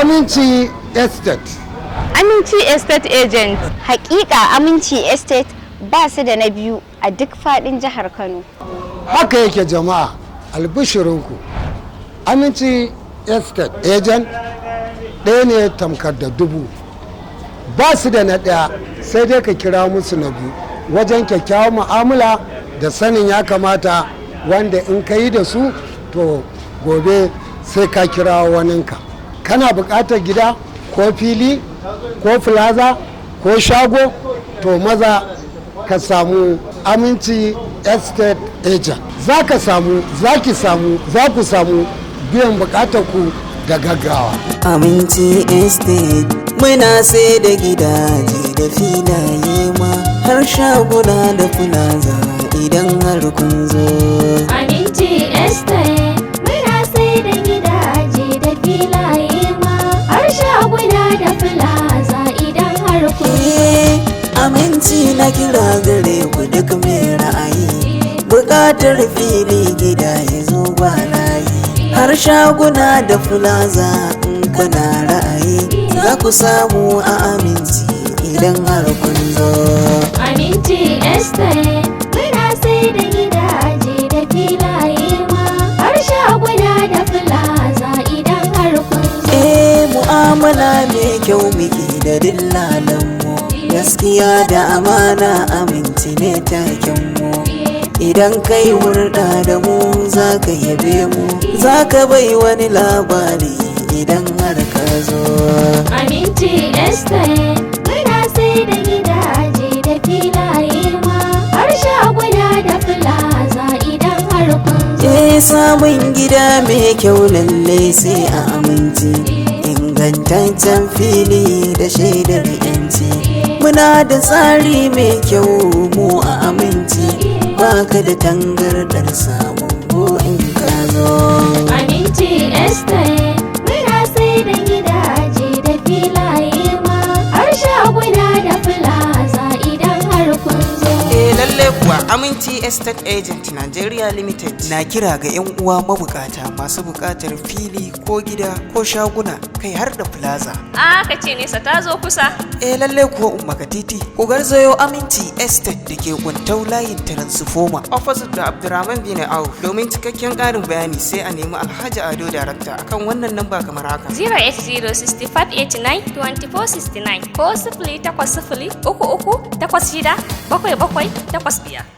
Aminci Estate. Aminci Estate Agent. Hakika Aminci Estate ba su da na biyu a duk fadin jihar Kano. Haka yake jama'a, albishirinku. Aminci Estate Agent ɗaya ne tamkar da dubu. Ba su da na ɗaya, sai dai ka kira musu na biyu wajen kyakkyawan mu'amala da sanin ya kamata, wanda in ka yi da su, to gobe sai ka kira waninka. Kana buƙatar gida ko fili ko plaza ko shago, to maza ka samu Aminci Estate Agent. Za ka samu, za ki samu, za ku samu biyan buƙatar ku da gaggawa. Aminci Estate muna sai da gidaje da filaye ma har shaguna da plaza idan har kun zo. Aminci Estate muna sai da gidaje da filaye ma har shaguna da plaza idan har kun zo. Eh, Aminci na kira gare ku duk mai ra'ayi. Bukatar fili, gida, ya zo ba layi. Har shaguna da plaza in kuna ra'ayi, za ku samu a Aminci idan har kun zo. Aminci Estate muna sai da gidaje da filaye ma har shaguna da plaza idan har kun zo. Eh, mu'amala mai kyau muke da dillalanmu, gaskiya da amana, aminci ne takenmu. Idan kai hurɗa da mu, za ka yabe mu, za ka bai wani labari idan har ka zo. Aminci Estate muna sai da gidaje da filaye ma har shaguna da plaza idan har kun zo. Eh, samun gida mai kyau lalle sai a Aminci, ingantaccen fili da shaidar yanci. Muna da tsari mai kyau mu a Aminci, baka da tangardar samun ko in ka zo. Aminci Estate muna sai da gidaje da filaye ma har shaguna da plaza idan har kun zo. Eh, lalle kuwa, Aminci Estate Agent Nigeria Limited na kira ga 'yan uwa mabukata masu bukatar fili ko gida ko shaguna, kai har da plaza. A ka ce nesa ta zo kusa. Eh, lalle kuwa, Umma Katiti, ku garzayo Aminci Estate da ke Kuntau, layin Transformer, opposite da Abdurrahman bin Auf. Domin cikakken ƙarin bayani, sai a nemi Alhaji Ado Darakta akan wannan namba kamar haka: 080 6589 2469 ko 080 33 86 77 85.